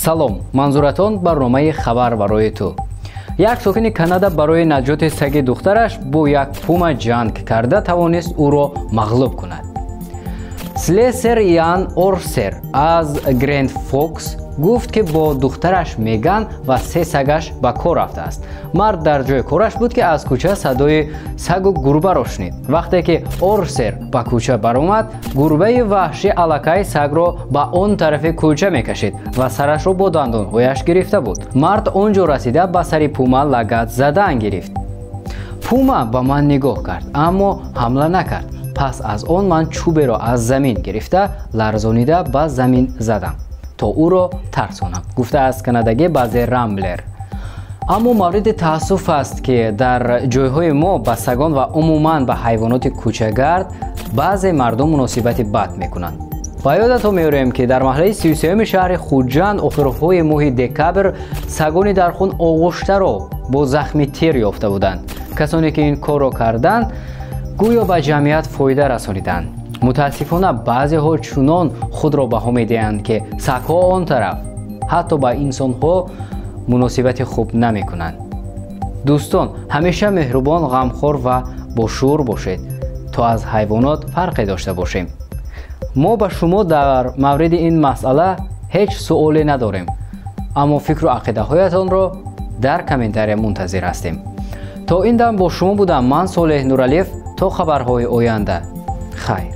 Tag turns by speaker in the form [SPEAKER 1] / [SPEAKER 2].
[SPEAKER 1] Салом, манзуратон барномаи «Хабар барои ту». Як сокини Канада барои наҷоти саги духтараш бо як пума ҷанг карда тавонист ӯро мағлуб кунад. Слесер Ян Орсер аз Гренд Фокс гуфт, ки бо духтараш Меган ва се сагаш ба кор рафтааст. Мард дар ҷои кораш буд, ки аз кӯча садои сагу гурбаро шунид. Вақте ки Орсер ба кӯча баромад, гурбаи ваҳшӣ аллакай сагро ба он тарафи кӯча мекашид ва сарашро бо дандонҳояш гирифта буд. Мард он ҷо расида, ба сари пума лагат задан гирифт. «Пума ба ман нигоҳ кард, аммо ҳамла накард. Пас аз он ман чӯберо аз замин гирифта, ларзонида ба замин задам, то ӯро тарсонам», гуфтааст канадагӣ ба The Рамблер. Аммо мавриди таассуф аст, ки дар ҷойҳои мо ба сагон ва умуман ба ҳайвоноти кӯчагард баъзе мардум муносибати бад мекунанд. Ба ёдатон меорем, ки дар маҳаллаи 33-юми шаҳри Хуҷанд охирҳои моҳи декабр сагони дар хун оғуштаро бо захми тир ёфта буданд. Касоне ки ин корро карданд, гӯё ба ҷамъият фоида расониданд. Мутаассифона, баъзеҳо чунон худро баҳо медиҳанд, ки сагҳо он тараф, ҳатто ба инсонҳо муносибати хуб намекунанд. Дӯстон, ҳамеша меҳрубон, ғамхор ва бошуур бошед, то аз ҳайвонот фарқе дошта бошем. Мо ба шумо дар мавриди ин масъала ҳеҷ суоле надорем, аммо фикру ақидаҳоятонро дар комментария мунтазир ҳастем. То ин дам бо шумо будам ман, Солеҳ Нуралиев. То хабарҳои оянда, хайр.